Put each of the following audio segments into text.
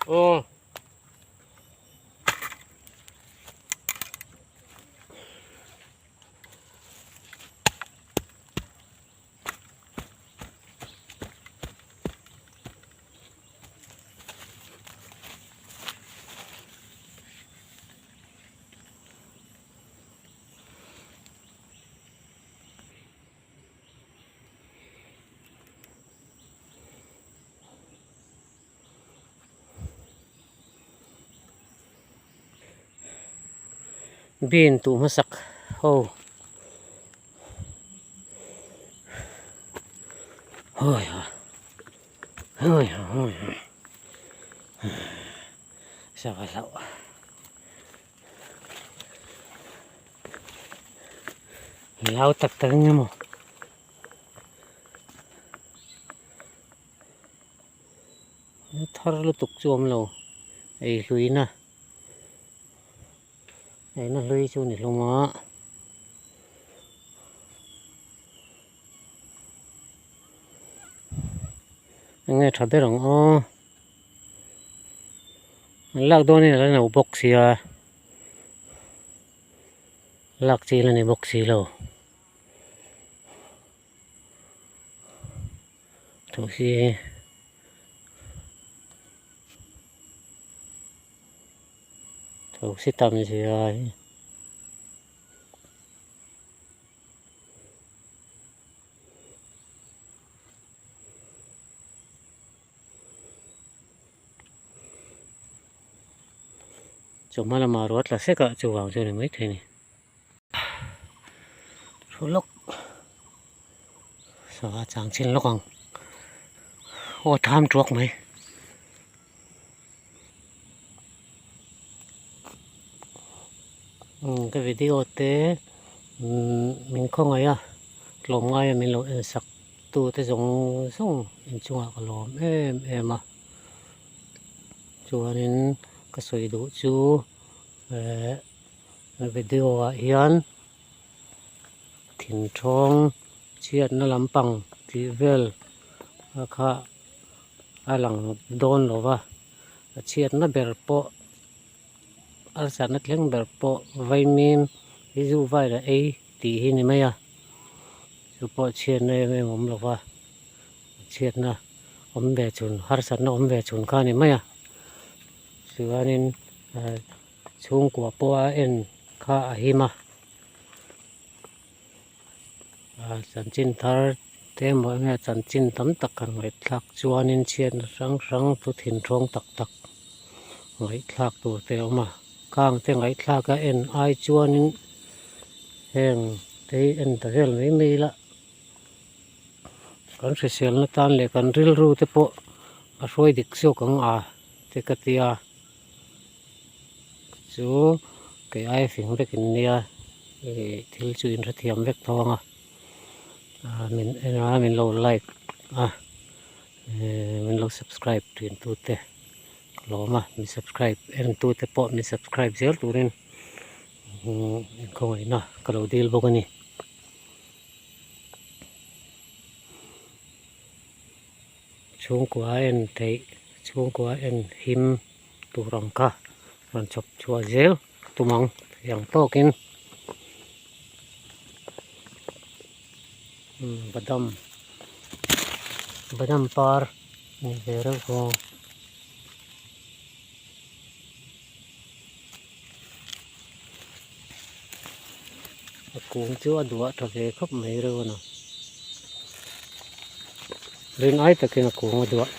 Aw. Bean tuh hmasak ho hawi ha hawi ha hawi ha sava hlauh. Hlau tak tak eng emaw thar lutuk chu awm lo ei hluina eina hlui chu ni hlawm a. Enge tha ber ang aw an lak dawn in a la no bawk sia. Lak chil a ni bawk si lo. Tho hi tho si tam zia hi. Chawhma lamah ruah tla sek ah chuvang chu a ni maithei a ni. Thu lawk sava chang chin lawk ang aw tham tuak mai. Ka video te min khawngaih a tlawmngai a min lo en sak tu te zawng zawng inchungah ka lawm em em a chuanin ka sawi duh chu ehh video ah hian thinthawng chhiatna lampang tih vel a kha a lang dawn lo va a chhiatna ber pawh harsatna thleng ber pawh vaimim hi zu vai la ei tih hi ni mai a chu pawh chhiatna em em awm lo va chhiatna awm ve chhun harsatna awm ve chhun kha a ni mai a chuanin eh chhungkua pawh a en kha a him a ah chanchin thar te emaw enge chanchin tam tak han ngaihthlak chuanin chhiatna hrang hrang thu thinthawng tak tak ngaihthlak tur te a awm a khang te ngaihthlak a en ai chuanin heng te hi en ta vel mai mai ila kan hriselna tan leh kan rilru te pawh a hruai dik zawk ang a te ka tia chu kei ai fing vek in nia ih thil chu in hrethiam vek tho ang a ah min en a min lo like a eh min lo subscribe thin tu te ka lawm a min subscribe en tu te pawh min subscribe zel turin khawngaihna ka lo dil bawk a ni. Chhungkua en theih chhungkua en him tur ang kha rawn chhawp chhuah zel tum ang ang tawkin badam badam par ni ve reuh aw. A kung chu a duah tha ve khawp mai reuh a ni rin ai takin a kung a duah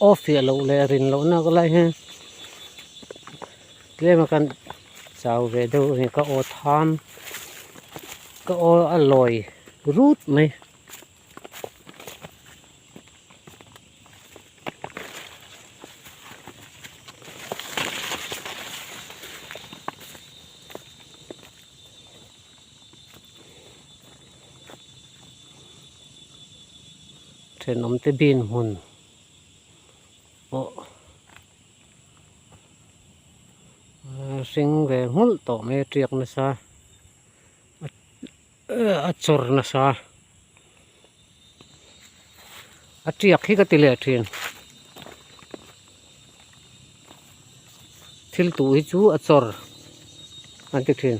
aw fiah loh leh rin loh na ka lai hian tlem a kan chau ve deuh a ni ka aw tham ka aw a lawi rut mai. Thenawm te bin hmun pawh hring ve nghulh tawh mai a tiak nasa. A chawr nasa a tiak hi ka ti leh thin. Thil tuh hi chu a chawr an ti thin.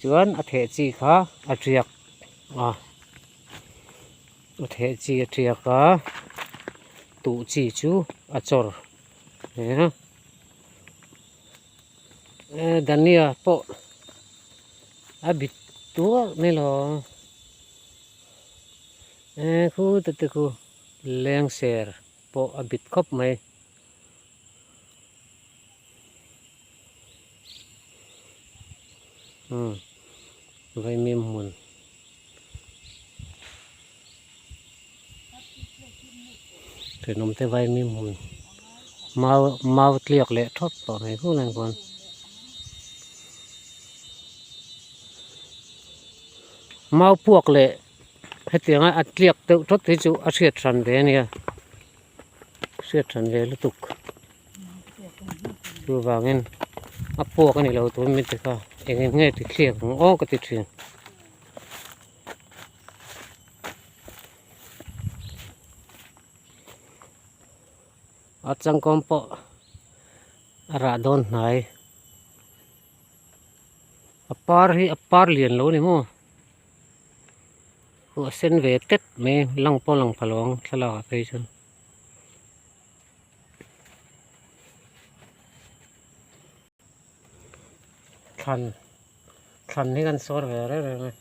Chuan a theh chi kha a tiak a, a theh chi a tiak a, tuh chi chu a chawr nia. Dania pawh a bit tuar mai lo. Khu te te khu lengser pawh a bit khawp mai. Umm vaimim hmun. Thenawm te vaimim hmun mau mau tliak leh thawt tawh mai hun ang khuan. Mau puak leh hetianga a tliak deuh thawt hi chu a hriat hran ve a nia hriat hran ve lutuk. Chuvangin a puak a ni lo tun min ti kha eng eng nge ti thliak ang aw ka ti thin. A changkawm pawh a rah dawn hnai a par hi a par lian lo a ni maw a sen ve tet mai lang pawh a lang pha lo ang thlalak ah phei chuan. Thlan thlan hi kan sawr ve reng reng a.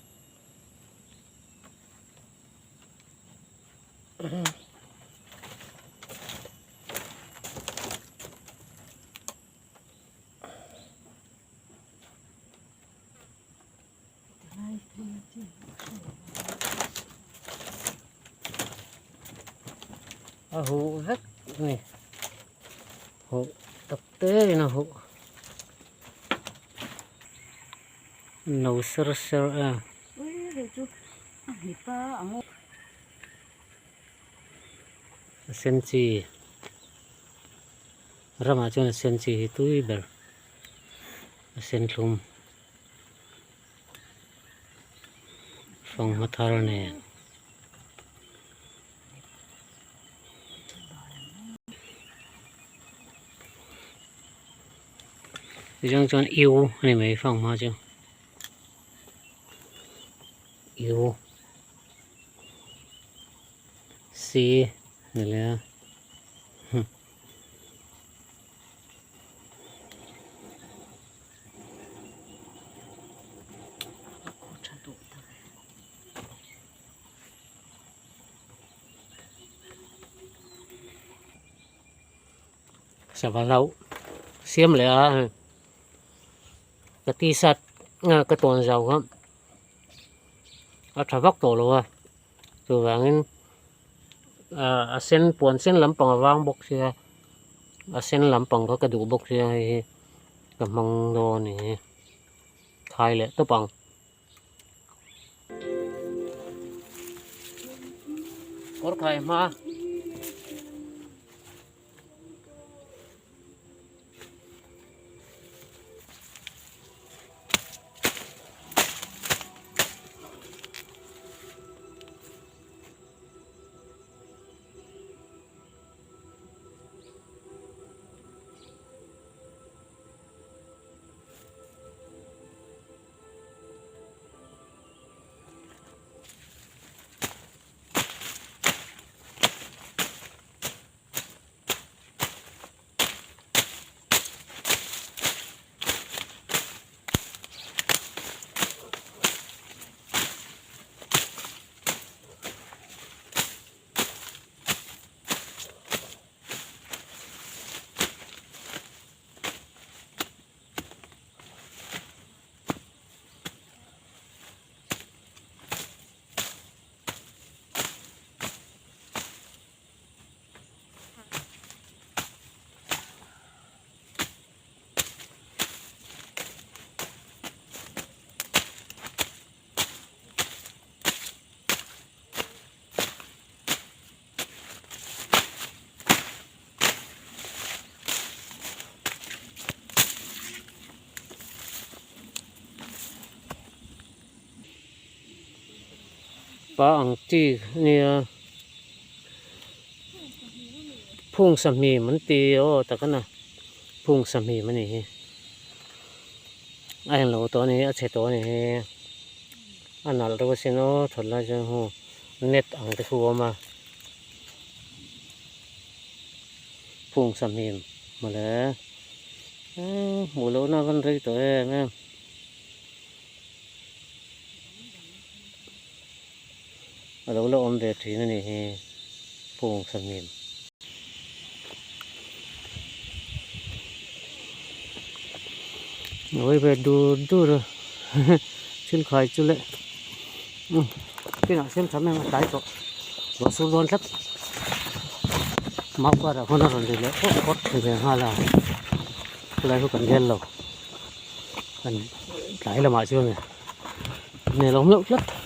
A huh vek a ni huh tak te in a huh no ser ser em. A sen chi ramah chuan a sen chi hi tui ber a sen thlum. Fanghma thar nen tichuan chuan iu a ni mai fanghma chu iu c ni leh a. Sava hlauh siam leh a ka t-shirt ka tawn zau kha a tha vak tawh lo a chuvangin a sen puan sen lampang a vang bawk sia a sen lampang kha ka duh bawk sia hei hi ka hmang dawn a ni khai leh tawp ang. Kawr khai hma. Pa ang chi a nia. Phung sahmim an ti aw tak a na phung sahmim a nih hi a englo tawh a ni a chhe tawh a ni hi a nalh deuh asin aw that lai chuan hu net ang te khu a awm a phung sahmim mawle eee hmuh lohna a van rei tawh em em. A lo la awm ve thin a nih hi Pung Sahmim. Ngawi ve dur dur a thil khai chu le umm kinah siam tha mai ang a tlai tawh ruah sur dawn tlat mau karah khawn a rawn ri leh pawp pawp thei ve nghal a khulai chu kan vel lo kan tlai lamah chuan nelawm loh tlat.